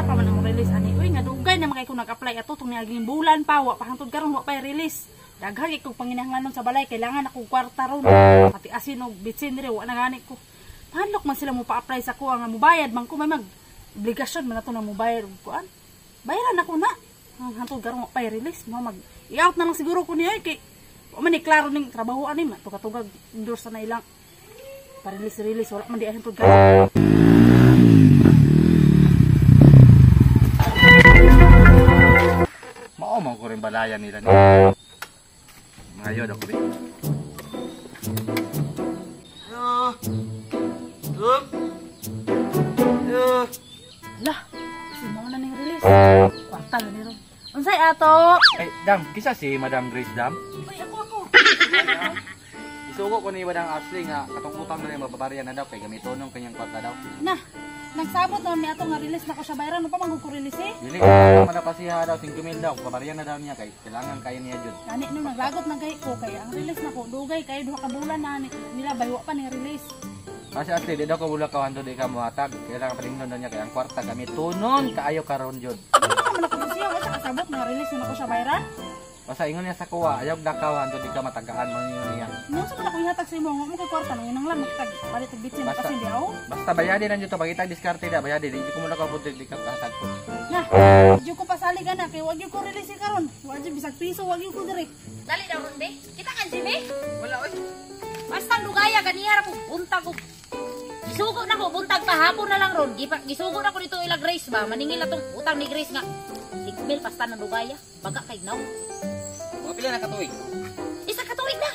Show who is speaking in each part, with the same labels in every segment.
Speaker 1: Pa man ang release ani. Uy, nga dugay na man kay ko nag-apply ato tong niaging bulan pa, wa pa hangtod karon wa pa release. Daghan kay kog panginahanglanon sa balay, kailangan akong kwarta ron. Pati asin og bitsin diri wa na gani ko. Panlok man sila mo pa-apply sa kuha nga mubayad man ko, may mag obligasyon man ato na mubayad og kuan. Bayaran ako na. Hangtod karon wa pa release, mo mag i-out na lang siguro ko niya kay wa man ni klaro ning trabaho ani, matugag endorse na ilang pa-release release wala man di hangtod karon.
Speaker 2: Mao man ko rin balayan nila ni. Ngayon ako bi.
Speaker 1: Lah, si mo na ning release. Kwarta na ni ron. Unsay ato?
Speaker 2: Ay, Dam, kisa si Madam Grace Dam?
Speaker 1: Uy, ako.
Speaker 2: Isugo ko ni Madam Ashley nga katong utang na mababarya na daw kay gamitonon kanyang kwarta daw.
Speaker 1: Na, nagsabot naman ni ato nga release na ko siya bayaran. Ano pa man ko release eh?
Speaker 2: Dili, man na pasiha daw 5,000 daw, babarya na daw niya kay kailangan kayo niya jud.
Speaker 1: Gani no naglagot na gay ko kay ang release na ko dugay kay duha ka bulan na nila baywa pa ni release.
Speaker 2: Kasi Ashley, di daw ko wala ka hando di ka mohatag. Kailangan palingnon niya kay ang kwarta gamitonon kaayo karon jud.
Speaker 1: Ano man ako siya, wala siya kasabot nga release na ko siya bayaran.
Speaker 2: Basta ingon niya sa kuwa, ayaw dakaw hando di ka matagaan man yun niya.
Speaker 1: Nung sa man ako ihatag sa imo, mo kay kwarta nang inang lang makitag palit og bitsin
Speaker 2: Basta.
Speaker 1: kasi di aw.
Speaker 2: Basta bayadi lang jud to pagitag diskarte da, bayadi di ko mo lakaw di ka hatag ko.
Speaker 1: Na, di ko pasali ka na kay wag gyud ko release karon. Wa jud bisag piso wag gyud ko diri.
Speaker 3: Dali daw ron be. Kita kan si be? Wala oy. Basta lugaya ganiya ra ko buntag ko. Gisugo na ko buntag pa hapon na lang ron. Gisugo na ko dito ila Grace ba. Maningil atong utang ni Grace nga 6,000 pasta ng lugaya. Baga kay gnaw.
Speaker 4: Mga pila na katuig?
Speaker 3: Isa ka tuig na.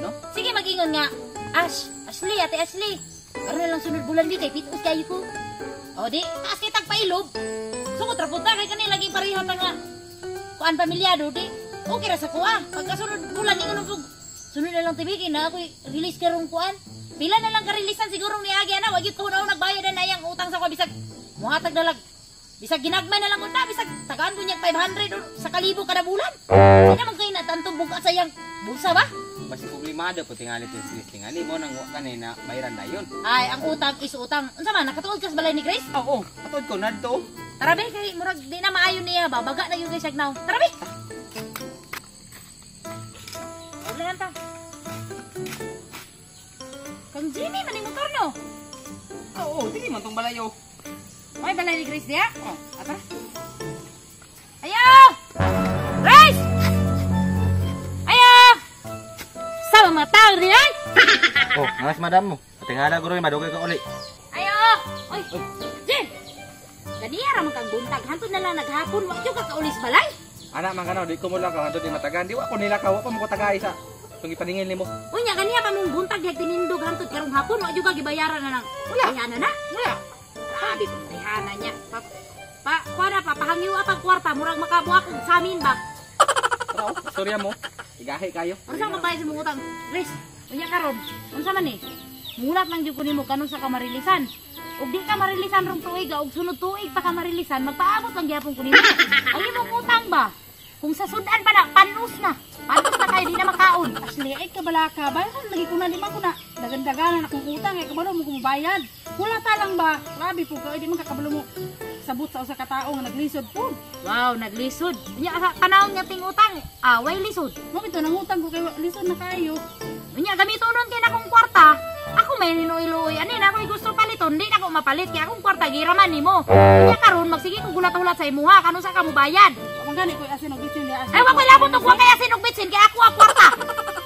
Speaker 4: No?
Speaker 3: Sige mag-ingon nga. Ashley, Ate Ashley. Karon na lang sunod bulan di kay pitos kayo ko. O di, taas kay tagpailob. Sugod ra punta kay kanila laging pareha ta nga kuan pamilyado di. Okay ra sa kuha. Pagkasunod bulan ingon og sunod na lang tibigin na ako'y release karong kuan. Pila na lang ka-releasean siguro ni Agi ana, wag gyud ko na nagbayad na iyang utang sa kuha bisag muhatag na lang. Bisag ginagmay na lang unta, bisag tagaan ko niyang 500 or sa kalibo kada bulan. Sina man kay natantong bugat sa iyang bulsa ba?
Speaker 4: Basta problemado po tingali to si tingali mo nang wa kanay na bayaran dayon.
Speaker 3: Ay, ang utang is utang. Unsa man nakatuod ka sa balay ni Grace?
Speaker 4: Oo, katuod ko nadto.
Speaker 3: Tara be kay murag di na maayo niya ba, baga na gyud kay siya now. Tara be. Wala ta. Kang Jimmy maning motor no.
Speaker 4: Oo, dili man tong balayo.
Speaker 3: May balay ni Grace diya? Oh, atara. Ayo! Grace! Ayo! Sa mga tao riyan?
Speaker 2: Oh, ngas madam mo. Patingala guro madugay ka uli.
Speaker 3: Ayo! Oy, Jim! Ganiya ra man kang buntag. Hantod na lang naghapon. Wa jud ka kaulis balay.
Speaker 2: Ana man kano, di ko mo lakaw hantod di matagan. Di wa ko nilakaw, wa pa mo ko tagay sa itong ipaningil nimo.
Speaker 3: Unya ganiya pa mong buntag diha tinindog hantod karong hapon. Wa jud ka gibayaran na lang. Wala. Bayana na?
Speaker 2: Wala.
Speaker 3: Grabe pong bayana niya. Pa, kuwara pa, pahangyo apang kwarta. Murag makabuak og samin ba?
Speaker 2: Tara, oh, istorya mo. Igahi kayo.
Speaker 3: Unsa man bayad sa mong utang? Grace, unya karon. Unsa man ni? Mulat lang jud ko nimo kanus sa ka marilisan. Ug di ka marilisan rong tuig, ug sunod tuig pa ka marilisan, magpaabot lang gyapon ko nimo. Ang imong utang ba? Kung sa sudan pa na, panus na. Panus na kayo, di na makaon.
Speaker 1: Ashley, ay kabalaka. Bayaran lagi ko na, di man ko na. Dagandaganan akong utang, ay kabalo mo kumubayad. Wala ta lang ba? Grabe po ka, di man kakabalo mo. Sabot sa usa ka tao nga naglisod po.
Speaker 3: Wow, naglisod. Unya sa panahon nga ting utang, way lisod.
Speaker 1: Mo bitaw nangutang ko kay lisod na kayo.
Speaker 3: Unya gamitonon kay nakong kwarta. Ako may ninuiluoy ani na ako'y gusto paliton, di na ko mapalit kay akong kwarta giraman nimo. Unya karon magsige ko gulat-hulat sa imuha kanu sa ka mobayad.
Speaker 1: Wa man gani koy asin og bitsin di asin.
Speaker 3: Ay wa koy labot og wa kay asin og bitsin kay ako ang kwarta.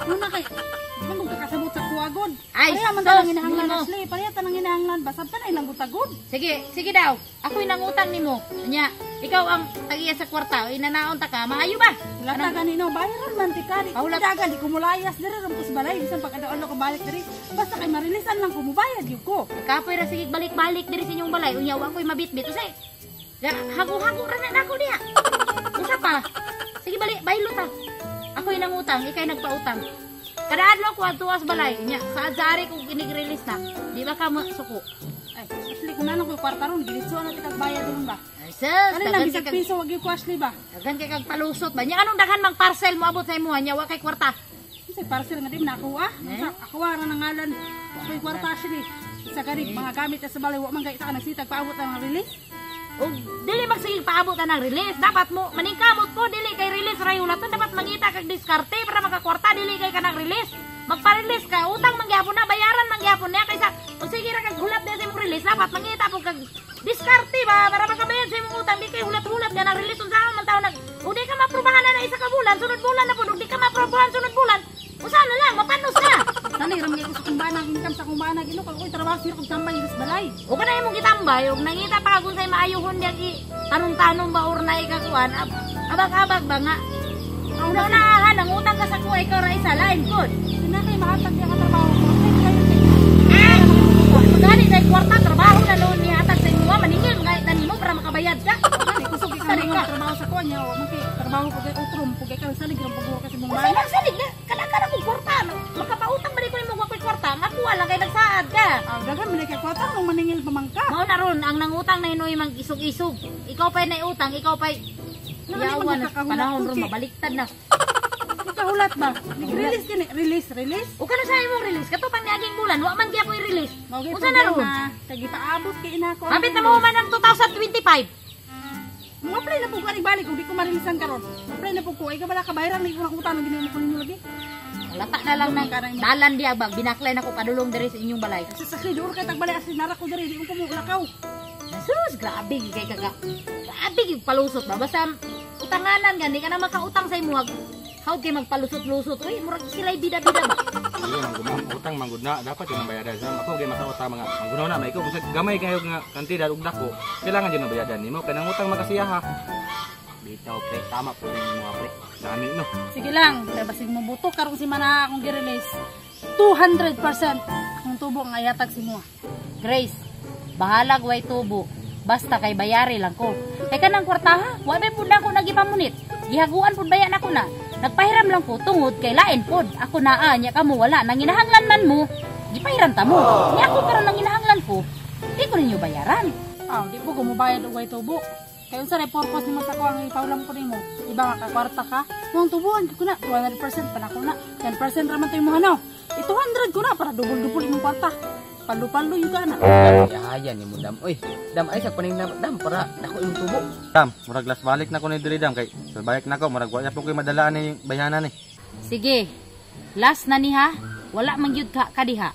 Speaker 1: Una kay di man kakasabot sa kuwagod.
Speaker 3: Ay,
Speaker 1: pareha man talang
Speaker 3: sus,
Speaker 1: hinahanglan
Speaker 3: nimo.
Speaker 1: Ashley, pareha tanang hinahanglan basab tanay lang gutagod.
Speaker 3: Sige, sige daw. Ako'y nangutang nimo. Unya, ikaw ang tagiya sa kwarta, inanaon ta ka, maayo ba?
Speaker 1: Wala ta ganino, bayaran man ti ka. Di
Speaker 3: Pahulat.
Speaker 1: dagan di ko mulayas diri ron ko sa balay bisan pag adto ko balik diri. Basta kay marilisan lang ko mubayad gyud ko.
Speaker 3: Kapoy ra sige balik-balik diri sa inyong balay. Unya wa ko'y mabitbit. Usay. Hago-hago ra na nako niya. Usa pa. Sige balik, baylo ta. Ako'y nangutang, ikay nagpautang. Kada adlaw ko adto sa balay. Unya, saad-saari kog inig-release na. Di ba ka suko?
Speaker 1: Ay, Ashley kung nanong ko kwarta ron, diretso na kita bayad ron ba?
Speaker 3: Ay, sus,
Speaker 1: Ano lang bisag piso wag gyud ko Ashley ba?
Speaker 3: Daghan kay kag palusot ba? Nya anong daghan mang parcel mo abot sa imuha nya wa kay kwarta.
Speaker 1: Unsay parcel nga di man nakuha?
Speaker 3: Eh?
Speaker 1: Sa ako ra nang ngalan. Wa koy kwarta Ashley. Sa ganig mga gamit sa balay wa man gay ta ka nagsitag paabot ang release.
Speaker 3: Ug dili magsigig paabot na ng release. Dapat mo maningkamot ko dili kay release ra hulaton, dapat mangita kag diskarte para makakwarta, dili kay kanang release. Magpa-release ka, utang man gyapon na, bayaran man gyapon niya kaysa kung sige ra kag hulat niya sa imong release, dapat mangita po kag diskarte ba para makabayad sa imong utang, di kay hulat-hulat nga nang release unsa man tawo nag ug di ka maprobahan na na isa ka bulan, sunod bulan na pud, ug di ka maprobahan sunod bulan, usa na lang mapanos na.
Speaker 1: Sanay ra man ko sa kong bana, income sa kong bana gino kay trabaho sir kog tambay sa balay.
Speaker 3: O kana imong gitambay ug nangita pa kag unsay maayuhon diya gi tanong-tanong ba or naay kakuan, abag-abag ba nga. Una-unahan ang utang ka sa kuha, ikaw ra isa lain pud.
Speaker 1: Sina kay mahatag niya ka trabaho ko. Ay kayo kay.
Speaker 3: Ah! Magani kay kwarta trabaho na noon ni hatag sa imo, maningil nga nimo para makabayad ka.
Speaker 1: Gani kusog kay
Speaker 3: Sali
Speaker 1: ka
Speaker 3: ka.
Speaker 1: trabaho sa kuha niya o man kay trabaho ko kay utrom pugay ka salig ra pugay ka sa imong
Speaker 3: Unsay
Speaker 1: bana.
Speaker 3: nang salig na kana kog kwarta no. Makapautang ba di ko nimo wa koy kwarta, nga kuha lang kay nagsaad ka.
Speaker 1: Ah, daghan man kay kwarta nung maningil pa man ka.
Speaker 3: Mao na ron ang nangutang na hinoy mang isog-isog. Ikaw pa'y naiutang, ikaw pa'y
Speaker 1: Naman
Speaker 3: yawa na
Speaker 1: magkakahulat
Speaker 3: panahon
Speaker 1: ko,
Speaker 3: ron
Speaker 1: Chi.
Speaker 3: mabaliktad na.
Speaker 1: Nakahulat ba? Nag-release kini, release, release.
Speaker 3: O kana sa imong release kato pang niaging bulan wa man gyapon release.
Speaker 1: Mao gyud
Speaker 3: Unsa na ron?
Speaker 1: problema. Kay gipaabot kay ina ko. ang
Speaker 3: Hapit na
Speaker 1: release.
Speaker 3: mo man ang 2025.
Speaker 1: Mo apply na po ko aning balik kung di ko marilisan karon. Apply na po ko ay kabala kabayaran lagi ko ng utang ang ginoo ko ninyo lagi.
Speaker 3: Lata na lang ng dalan diya ba binaklay na ko padulong diri sa inyong balay.
Speaker 1: Sa sakri dur kay tagbalay as nara ko diri di ko mo lakaw.
Speaker 3: Sus, grabe gyud kay kaga. Grabe gyud palusot ba basta utanganan gani ka na makautang sa imuha. How kay magpalusot-lusot? Uy, murag sila'y bida-bida ba?
Speaker 2: Sige, manggumang utang manggud na dapat yung bayadan sa ako kay makautang mga manggunaw na may ikaw bisag gamay kayo nga kantidad ug dako kailangan jud mabayadan nimo kay nang utang makasiya ha. Bitaw pre, tama po rin mo pre. Dami no.
Speaker 1: Sige lang, kay basig mo buto karong si mana akong gi-release. 200% akong tubo nga yatag si mo.
Speaker 3: Grace, bahalag way tubo. Basta kay bayari lang ko. Kay kanang kwartaha, wa may pud na ako nagipamunit. Gihaguan pud baya nako na. Nagpahiram lang ko tungod kay lain pod. Ako naa nya kamo wala nanginahanglan man mo. Gipahiram ta mo. Nya ako karon nanginahanglan ko. Di ko ninyo bayaran.
Speaker 1: Ah, di po ko mobayad og way tubo. Kay unsa ray purpose nimo sa kuang ipaulam ko nimo? Di ba nga kakwarta ka? Mong tubuan ko na 200% pa na ko na. 10% ra man to imong ano. I 200 ko na para dubol-dubol imong kwarta. Palo-palo yung ka na.
Speaker 4: Yahayan ni mo dam. Oy, dam ay sa paning na dam para dako imong tubo.
Speaker 2: Dam, murag last balik na ko ni diri dam kay sa balik na ko murag wa po koy madala ni bayanan ni.
Speaker 3: Sige. Last na ni ha. Wala man gyud ka kadiha.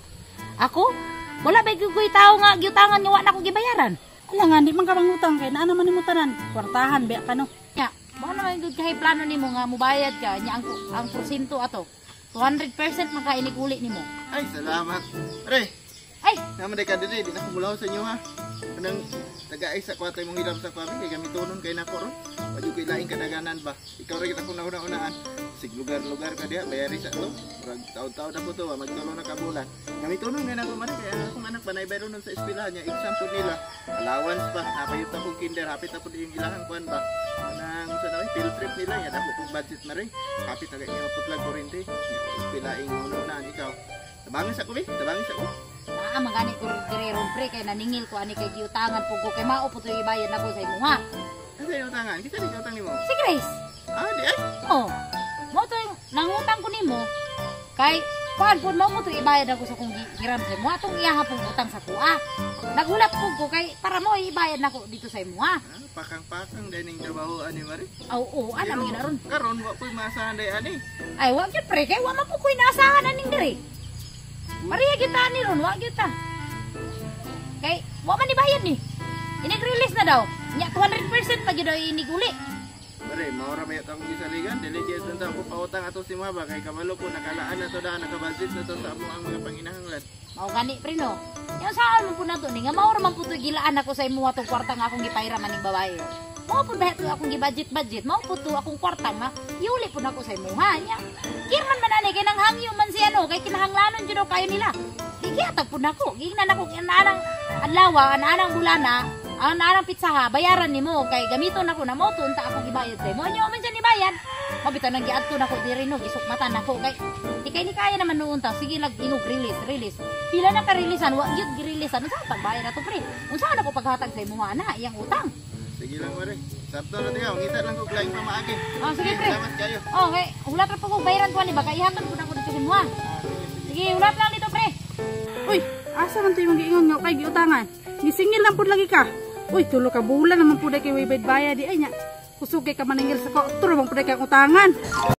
Speaker 3: Ako, wala ba gyud ko'y tao nga giutangan nga wa na ko gibayaran.
Speaker 1: Ala nga di man ka mangutang kay naa naman nimo tanan. Kwartahan ba ka no.
Speaker 3: Nya, mao naman gyud kay plano nimo nga mubayad ka nya ang porsyento ato. 200% man ka inig-uli nimo.
Speaker 5: Ay, salamat. Pre,
Speaker 3: Ay,
Speaker 5: naman day ka dili, di na kumulaw sa inyo ha. Kanang taga-ay sa kwatay mong hiram sa kwabi, kay gamitonon kay nako ron. Wadyo kay laing kadaganan ba. Ikaw ra kita kung nauna-unaan. Sig lugar-lugar ka diha, bayari sa to. Murag taon-taon na po to, magtulo na ka bulan. Gamitonon kay nako man kay akong anak ba naibay ron sa eskwelahan niya, exam po nila. Allowance pa, napayot na pong kinder, hapit na po yung ilahang kuan ba. Kanang sa naway field trip nila, ya dako pong budget na rin. Hapit na kay maputlag kurente. Nya eskwelaing una-unaan ikaw. Tabangin sa ko, be. Tabangin sa ko.
Speaker 3: naa man gani ko diri ron pre kay naningil ko ani kay giutangan pud ko kay mao pud to ibayad nako sa imuha.
Speaker 5: Asa yung utangan? Kita di utang nimo.
Speaker 3: Si Grace.
Speaker 5: Ah, di ay.
Speaker 3: Oh. Mao to yung nangutang ko nimo kay kuan pud mao mo to ibayad ako sa kong hiram sa imuha atong iyaha pong utang sa kuha. Nagulat pud ko kay para mo ibayad nako dito sa imuha.
Speaker 5: Ah, pakang-pakang dahil ning trabaho ani mari.
Speaker 3: Aw, oo, ana man ron.
Speaker 5: Karon wa ko'y maasahan day ani.
Speaker 3: Ay, wa gyud pre kay wa man pud ko'y naasahan aning diri. Pareha gyud ta ani ron, wa gyud ta. Kay wa man ibayad ni. Inig-release na daw. Nya 200% pa gyud daw inig-uli.
Speaker 5: Mare, maura ba akong gisaligan? Dili gyud unta ko pautang ato si Maba kay kabalo ko nakalaan na to daan nakabudget na to sa among ang mga panginahanglan.
Speaker 3: Mao gani pre no. Yang saan man pud nato ni nga mao ra man pud to gilaan ako sa imuha tong kwarta nga akong gipahiram aning babae. Mao pud ba to akong gi-budget-budget, mao pud to akong kwarta nga iuli pud nako sa imuha nya. Kirman man ani kay nanghangyo man si ano kay kinahanglanon jud daw kayo nila. Di gihatag pud nako. Gingnan nako anang adlaw, anang bulana, anang pitsaha bayaran nimo kay gamiton nako na mao to unta akong gibayad sa imo. Anyo man siya ni bayad. Mabitaw nang giadto nako diri no gisukmatan nako kay di kay ni kaya naman noon ta sige lag ingog release release. Pila na ka releasean wa gyud gireleasean unsa pagbayad ato pre? Unsa na ko paghatag sa imuha na iyang utang?
Speaker 5: Sige lang mare. Sabto na tiyaw, ngita lang ko laing pamaagi.
Speaker 3: Oh, sige pre.
Speaker 5: Salamat kayo.
Speaker 3: Oh, kay hulat ra po ko bayaran ko ani baka ihatag pud ako dito sa imuha.
Speaker 5: Ah, sige, sige.
Speaker 3: Sige, hulat lang dito pre.
Speaker 1: Uy, asa man to imong giingon nga kay giutangan? Gisingil lang pud lagi ka. Uy, 3 ka bulan naman po kay way bayad di ay nya. Kusog kay ka maningil sa ko, tulo bang pud kang utangan.